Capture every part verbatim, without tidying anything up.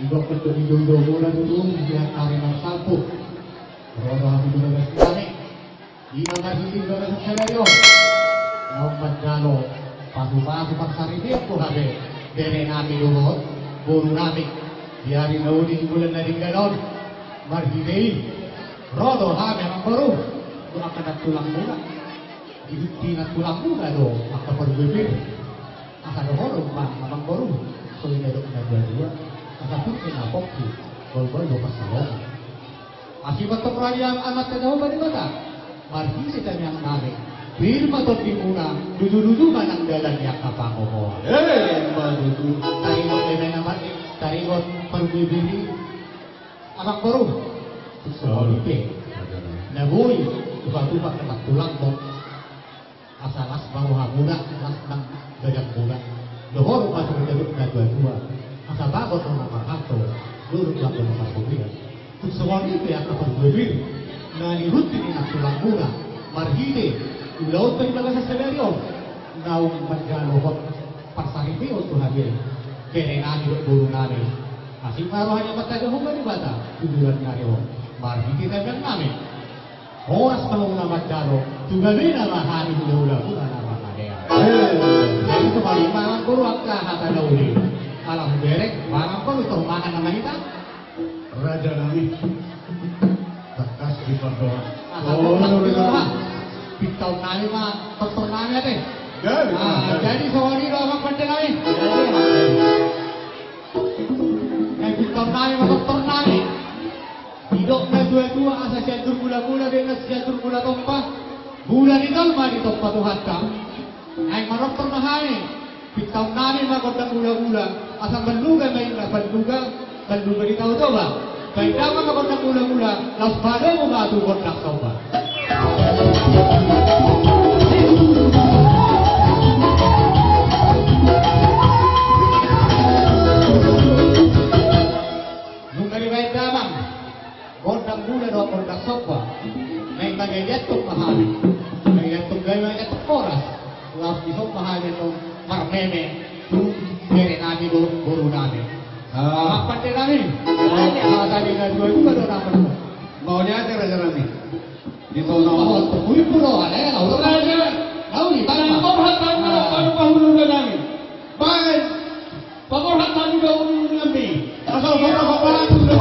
Di bokon tu di jolo muna tu dia kami nang salpu. Rodo hami dua belas kami. Ima marhite dua belas sadari on naung manjalo pasupasu parsaripeon tu hape bere nami dohot boru nami di ari na uli di bulan na denggan on. Marhite i ro do hami amang boru tu angka nantulang muna. Di, di nantulang muna do angka parbue-bue. Asa dohonon ma amang boru, songon i ma didok na dua-dua. Asa pur ni na pongki, balu-balu do pansalongan. Asi ma tong roha ni Amanta Jahowa Debata. Marhite tangiang nami, pir ma tondimuna, luju-luju ma nang dalan ni angka pangomoan. Eh, ima tutu. Taringot, eh, nama, taringot parbue-bue i. Amang boru, songon i pe na boi tupa-tupa na tulang do. Asa las ma rohamuna, las nang badanmuna. Dohonon ma songon i ma didok na dua-dua. Asa bagot ma marhalto, durung ma marhobingan. Tung songon i pe angka parbue-bue na nirunting ni nantulang muna marhite ulaonta di bagasan sadari on. Naung manjalo hot parsaripeon tu hape bere nami dohot boru nami. Asi ma roha ni Amanta Jahowa Debata tu bulan ni ari on. Marhite tangiang nami. Horas ma muna manjalo, tu gabena ma hami hula-hula muna na mangalean. Eh. Jadi tu paling mangan boru angka hata na uli. Ala huberek, mangan boru tong mangan nama hita. Raja nami. Tangkas di pandohan. Asa oh, tangkas di pandohan. Pintaon nami ma, tortor nami ate. Jadi, ah, jadi songon i do amang pande nami. Jadi, eh, pintaon nami ma, tortor nami. Didok na dua-dua asa Sianjur Mula-mula, baen na Sianjur Mula Tompa. Mula ni jolma ditompa Tuhanta. Naeng manortor ma hami. Pintaon nami ma gondang mula-mula. Asa Panluga ma inna Panluga, Panluga di Tao Toba. Baen damang ma gondang mula-mula. Laos padomu ma tu gondang somba. Nunga dibaen damang gondang mula dohot gondang somba. Naeng mangaliat tong ma hami. Mangaliat tong gabe, mangaliat tong horas. Laos dison ma hami tong marmeme tu bere nami dohot boru nami. Ah. Amang pande nami. Ah. Hata ni na dua-dua do na perlu. Mauliate raja nami. Di tona. Oh, tunggu ibu do ale. Raja. Lauli tangga. Tangga hata ni na palu pahulu nami. Baik. Paborhat hami do ulu-ulu nami. Asal paborhat hami do.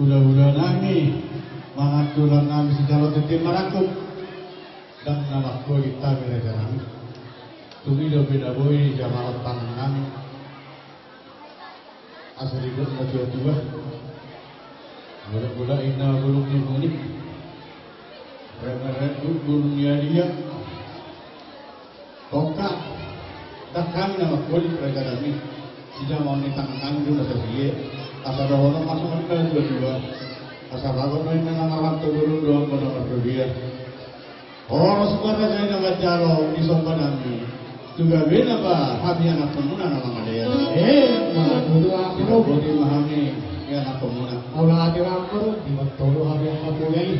Hulahula nami, manang tulang nami sijalo tintin marangkup. Ndang na mangkolit hami raja nami. Tung i dope na boi jamar tangan nami. Asa didok natuatua. Golanggolang i na bulung ni muni. Remerek bulung ni adia. Tongka, ndang hami na mangkolit raja nami. Sijamar ni tangan nami do na sadia. Asa dohonon ma songon i natuatua. Asa bagot ma inna na marhalto, dohot dohot na mardodia. Horas ma raja i na manjalo disomba nami. Tu gabena ba hami anakkonmuna na mangalean. Eh, ma tutu ahu. Boti ma hami anakkonmuna. Aula ate rampur di mantolo hami anakkonmuna i.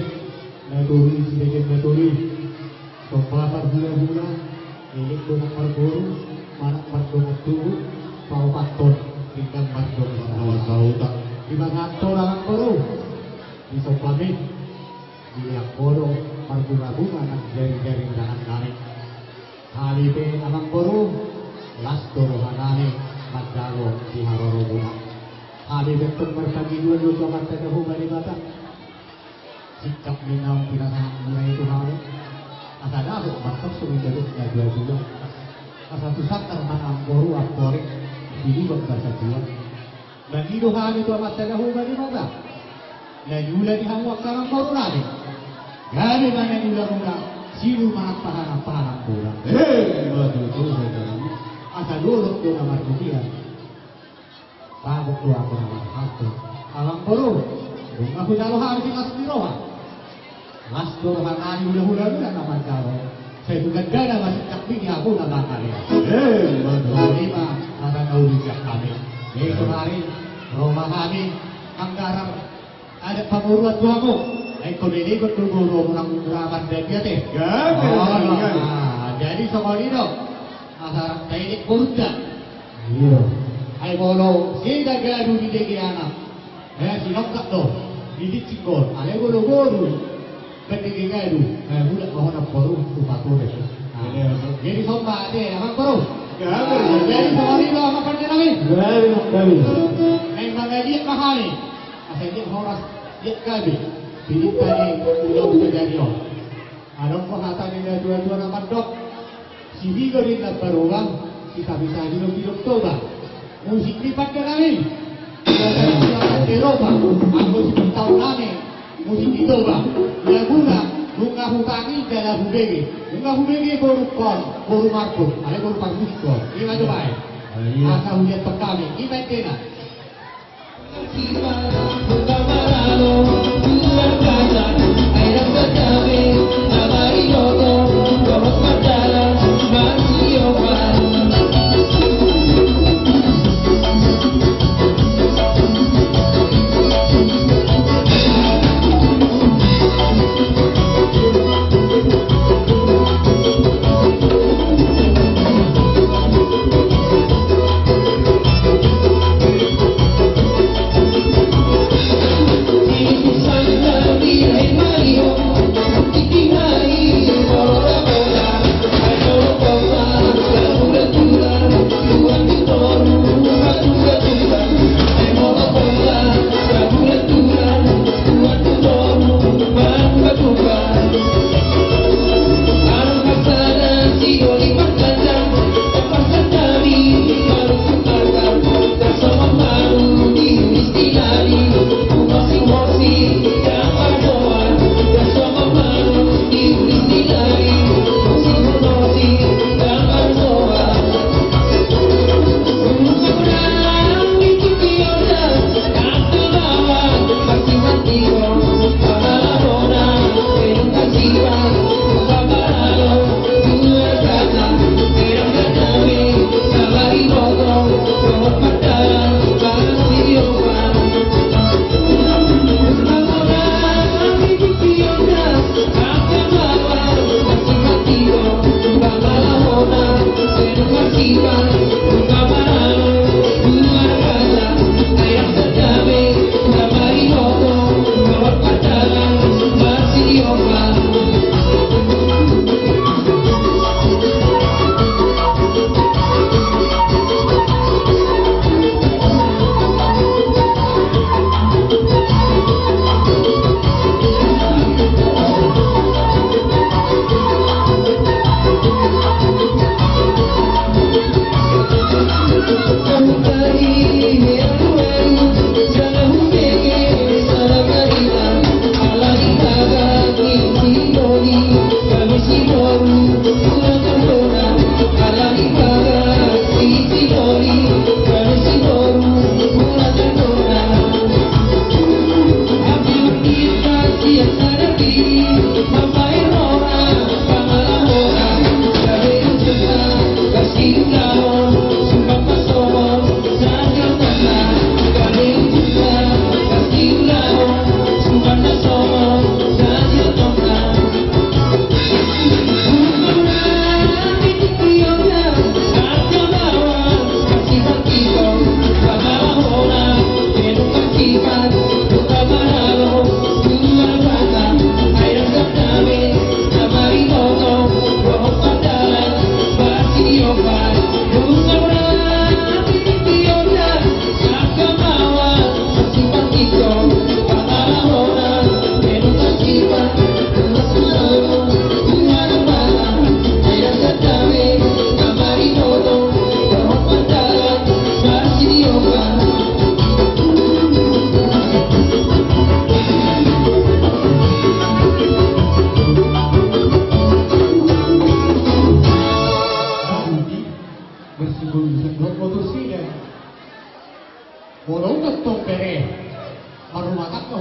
Na tolu i sideken na tolu i. Somba parhulahula, elek dongan marboru, manat mardongan tubu, paopathon, pinggan mardongan sahuta. Dipasahat ho amangboru, disombami, dilehon ho do marbungabunga nang jarijari ni tangan nami. Hami pe amangboru, las do roha nami manjalo di haroromuna. Hami pe tong marpangidoan do tu Amanta Jahowa Debata. Singkat ni naung pinasahatmuna i tu hami. Asa dapot mantong songon i dapot na dua-dua. Asa tu sandar ma amangboru amporik, di lubang basa dua. Mangido hami tu Amanta Jahowa Debata. Na niula ni hamu angka amangboru nami. Gabe ma na niulamuna, silu manang paha na paha na bola. Eh, ima tutu, saudaramu. Asa dolok do na marmulia. Bagot do ahu na marhalto. Amangboru, nunga hujalo hami di las ni roha. Las do roha nami hulahula na manjalo. Sai tu gandana masingkat ni ahu na mangalean. Eh, ima tutu. Ima, asa na uli hami. Jadi sonari, ro ma hami, manggarar adat pamoruon tu hamu. Ai ingkon dilegot do boru nang ulaman dadi ate. Gabe, gabe. Jadi songon i do. Asa taelek borunta. Iya. Ai molo sega gabe dibege anak. Eh, sinongkak do. Didit singgol. Alai molo boru. Kan dege gabe. Eh, mulak ma hona boru tu patore. Nah, jadi somba ate amangboru. Gabe. Jadi songon i do amang pande nami. Gabe, gabe. Naeng mangaliat ma hami. Asa dia horas dia gabe. Didit tadi ulang terjadi on. Adong do hata ni natuatua na mandok. Sibigo di na barobang, sitabi-tabi do pidok Toba. Musik ni pande nami. Di Toba, anggo sipintaon nami, musik ni Toba. Laguna, nunga hutangi jala hubege. Nunga hubege boru kon, boru marbot, alai boru parmusik kon. Ima jo bae. Asa huliat pande nami, ima intena.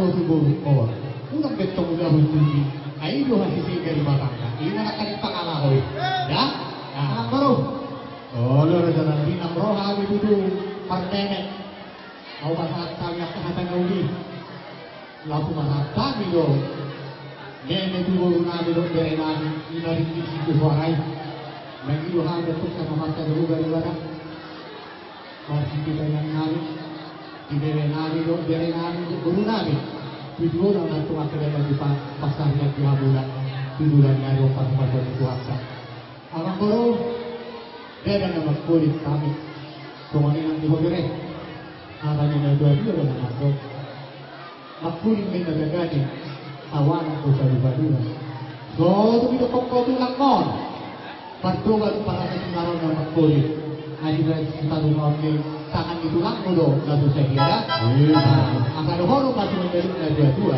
Boru, boru, boru. Unang be tong ulaon tusi. Ai do hasise dari batangna. Ima na kali pangalaho i. Ya? Nah. Amang boru. Olo, raja nami. Inang roha ni tutu parmene. Au pasahat hami angka hata na uli. Langsung pasahat hami do. Mene tu boru nami dohot bere nami. Ima ringgit situ soara i. Mangido hami dohot sama masa dulu dari batang. Marhite inang nami, di bere nami dohot bere nami dohot boru nami. Tujuan na tung angka dana di pa-, pasarian di hamuna. Tujuan na ro pas-pasan di Tuhanta. Amang boru, bere na mangkolit hami. Songon i nang di ho bere. Hata ni na dua-dua do na mandok. Mangkuling ma inna bagani, awana do palu-paluna. So tung didokkon ho tulang on. Pardoba tu parasa tu na ro na mangkuling. Ai di bagasan sitarumaon ni tangan ni tulangmu do na so sadia. Iya. Nah, angka dohonon ma tu mandok na dua-dua.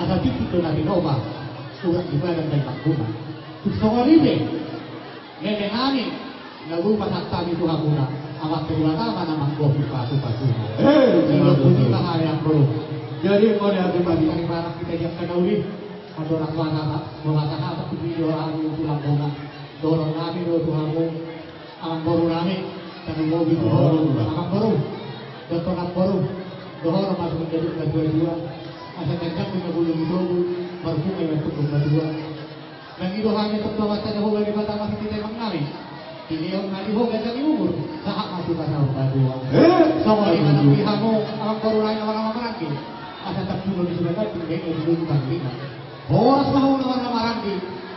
Asa tingki do na tinopa. Urat di badan dan mangkuna. Tung songon i be. Mene nami, na boi pasahat hami tu hamuna, Amanta Debata ma na manggohi pasu-pasuna. Eh, jadi betul. Jadi, mauliate ma di. Tarima hita di angka na uli, andorang marhata, marhata-hata tu video hami tu hamuna. Dohonon nami do tu hamu, amang boru nami, tarlumobi tu ho, amang boru, dohot amang boru, dohonon ma tu mandok na dua-dua, asa ganjang ma bulung ni togu, marpungu ma tondong na tua. Mangido hami tong do masa di ho bani batama si kita emang nami. Dilehon ma di ho ganjang ni umur, sahat ma tu basa umbatua. Eh, songon i ma nang di hamu, amang boru nami na marhaha maranggi. Asa tarpulo di sudah kan, tinggal di dulu bang lima. Horas ma hamu na marhaha maranggi.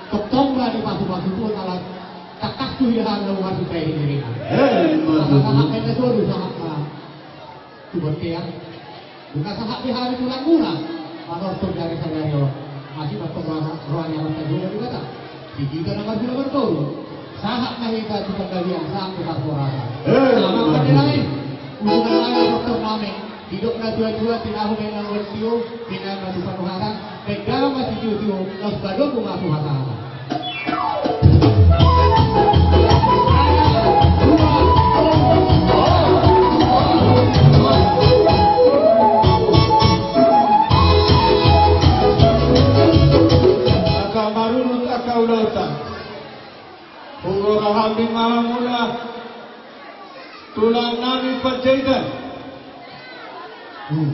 Tongtong ma di pasu-pasu tu alas. Takas tu di hamu na umar supaya di diri. Eh, asa sahat ma tu alas, sahat ma. Tu bontean. Nunga sahat be hami tulang muna. Manortor dari sadari on. Asi ma tong roha, roha ni Amanta Debata. Di hita na marhula martoru. Sahat ma hita tu panggabean, sahat tu parhorasan. Eh, amang pande nami. Usungan nami, manortor nami. Didok na tua-tua, tinahu ma inna uan tio, tinahu ma tu panuhatan. Baen damang ma sitio-tio, laos padomu ma tu hata-hata. Angka marurut angka ulaonta. Huroha hami ma muna tulang nami Panjaitan. Hmm.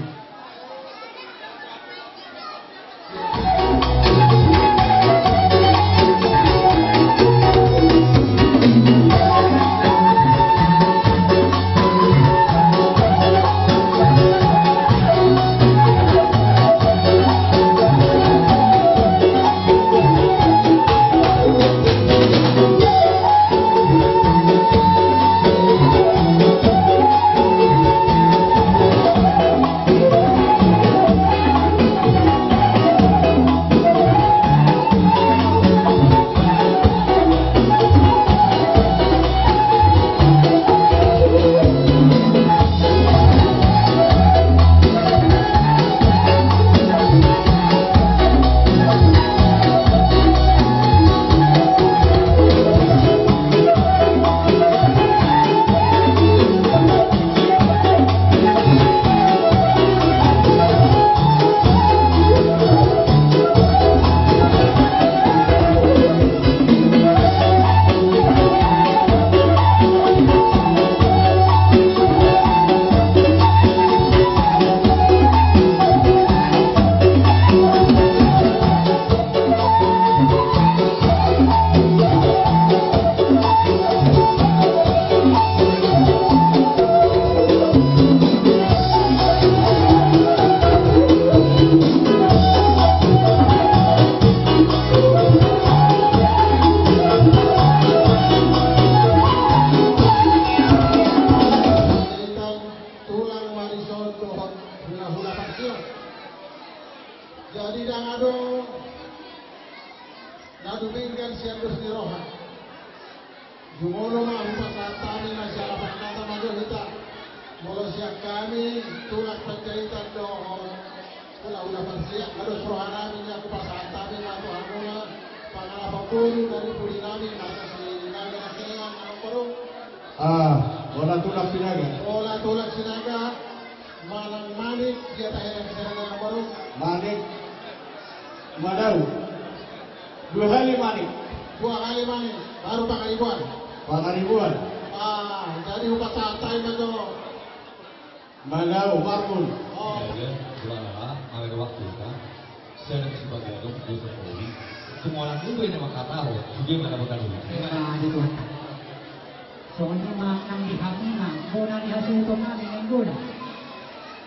Tulang Marison dohot hulahula Parsiok. Jadi ndang adong na dumenggan sian dos ni roha. Jumolo ma hupasahat hami na sialapan hata ma jo hita. Molo sian hami tulang Panjaitan dohot hulahula Parsiok, na dos roha nami, na hupasahat hami ma tu hamuna pangalapan boru dari pudi nami, na si Naga Nangkingan, amang boru. Ah, hola tulang Sinaga. Hola tulang Sinaga. Manang manik, dia tak heran di sana, baru. Manik. Madau. Dua kali manik. Dua kali manik, baru Pangaribuan. Pangaribuan. Ah, jadi upacara time aja. Madau, Marmun. Oh. Ya, ya, dua lah, ada waktu, kan? Saya ada sebagai dong, dia seperti. Semua orang dulu ini maka tahu, sudah mana bakal dulu. Ya, ada tuh. Songon i ma nang di hami ma, bona ni hasuhuton nami naeng godang.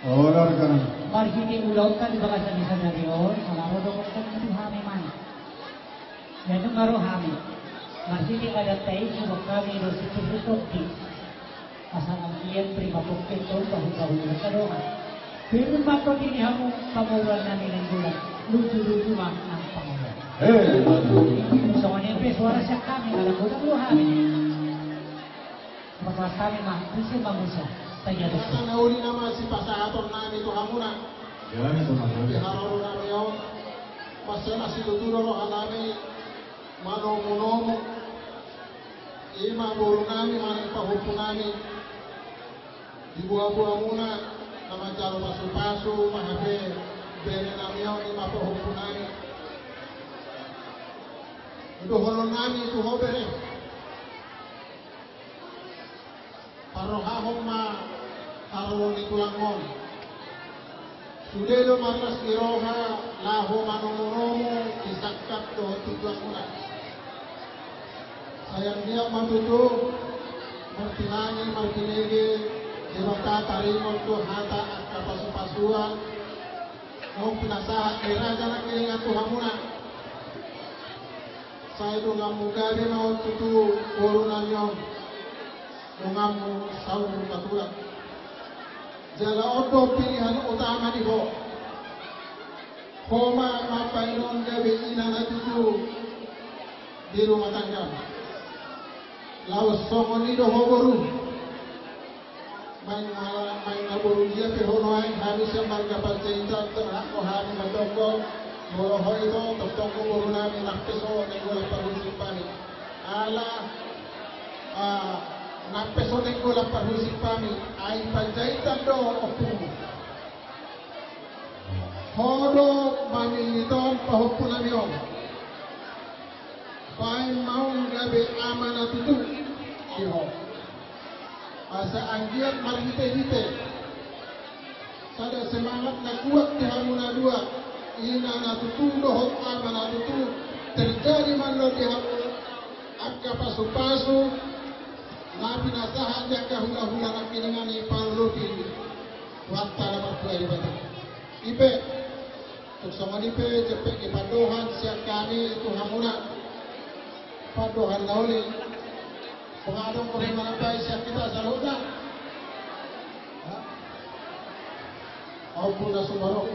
Olar kan. Marhite ulaonta di bagasan ni sadari on, ala ro dohononta tu hami ma. Ia nunga ro hami. Marhite adatta i suhut hami do situ suhut di. Pasangan kian prima pokok tong bahu-bahu sadongan. Firman ma tong di hamu pamoruan nami naeng godang, lucu-lucu ma nang pamoruan. Eh. Songon i pe suara sian hami, ala godang do hami. Pamoruan hami ma, bisa ma musa. Tanya tu. Karena uli nama sipasahaton nami tu hamuna. Jangan itu, Mas. Di haroro nami on. Pas saya masih tutur roha nami. Manomu-nomu. I ma boru nami, manang pahompu nami. Di boa-boa muna, na manjalo pasu-pasu, ma hape bere nami on, i ma pahompu nami. Dohonon nami tu ho bere. Parrohahon ma haroro ni tulang on. Sude do marlas ni roha, laho manomu-nomu, disangkap dohot tu tulang muna. Sai anggiat ma tutu, martinangi, marbinege, Debata taringot do hata angka pasu-pasuan, naung pinasahat ni raja nangkiningan tu hamuna. Sai donganmu gabe ma on tutu boru nami on. Donganmu Saur Natulang. Jala on do pilihan utama di ho. Ho ma mambahen on gabe ina na tutu di rumah tangga. Laos songon i do ho boru. Main, main na boru dia pe ho nuaeng, hami sian marga Panjaitan, terhak ho hami mandok ho. Molo ho ito, tongtong ho boru nami, nang pe so naeng golap parhusip hami. Ala, ah, nang pe so naeng golap parhusip hami, ai Panjaitan do ompungmu. Ho do mamillit on pahompu nami on. Baen ma on gabe ama na tutu di ho. Asa anggiat marhite-hite. Sada semangat na kuat di hamu na dua, ina na tutu dohot ama na tutu, terjadi ma on di hamu angka pasu-pasu na pinasahat di angka hula-hula nangkiningan i, parlobihon Tuhanta na martua Debata. I pe, tung songon i pe, jempek ni pandohan sian hami tu hamuna. Pandohan na uli. Pengadong pe manambai sian hita saluhutna. Hah? Ampun na sumarok.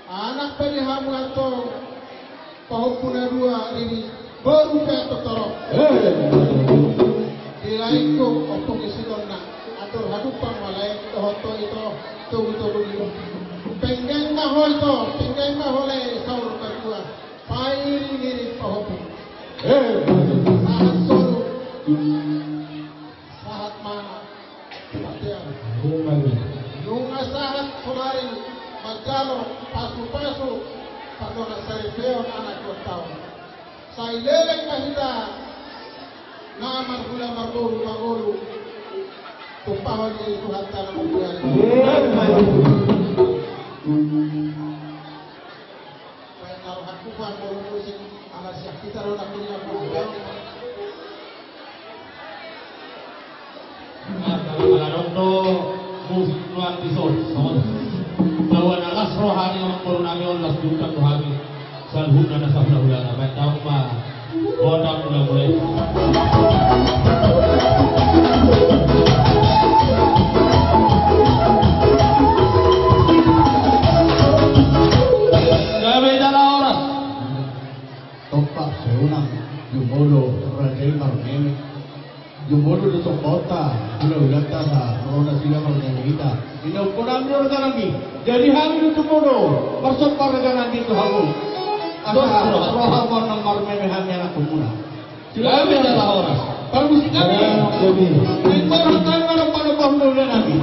Anak pe di hamu antong. Pahompu na dua, Riri. Boru pe antong torop. Eh. Di laengku, ompung i sidonna. Atur hadumpang ma laengku dohot ho ito. Togu-togu di ho. Penggan ma ho ito. Penggan ma ho lae, Saur Natulang. Pairing-iring pahompu. Eh. Sahat solu. Sahat ma. Nunga sahat saonari manjalo pasu-pasu pardongan saripeon anak uatta on. Sai leleng ma hita na marhula marboru mangolu. Tumpahon ni Tuhanta na martua i. Baen na rohangku, baen boru musik, ala siap kita ro nangkin. Ala adong do musik nuan di son. Tahu na las roha ni amang boru nami on, las diundang do hami. Saluhutna na sahula-hulana, baen damang ma. Godang mula-mula i. Gabe jala horas. Tompa seunang jumolo raja i marmeme. Jumolo do sombonta, hula-hulanta sa, ro nasida marmeme hita. Inna umpona mi do raja nami. Jadi hami do jumolo marsomba raja nami tu hamu. Asa roha ma on nang marmeme hami anakkonmuna. Gabe jala horas. Parmusik nami. Jadi. Tinggal hutang mana pada pahula nami.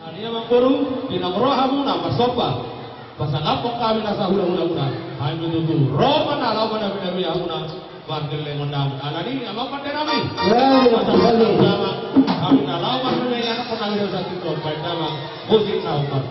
Adi amangboru, di na ro hamuna marsomba, pasangaphon hami nasa hulahula muna. Hami tutu ro ma na laho manabi-nabi hamuna. Margelleng ondam ala ni amang pande nami. Ya, ya, pasangaphon kembali. Hami na laho marhula i, anak pande nami, dosa tito pande nami. Musik na umbar.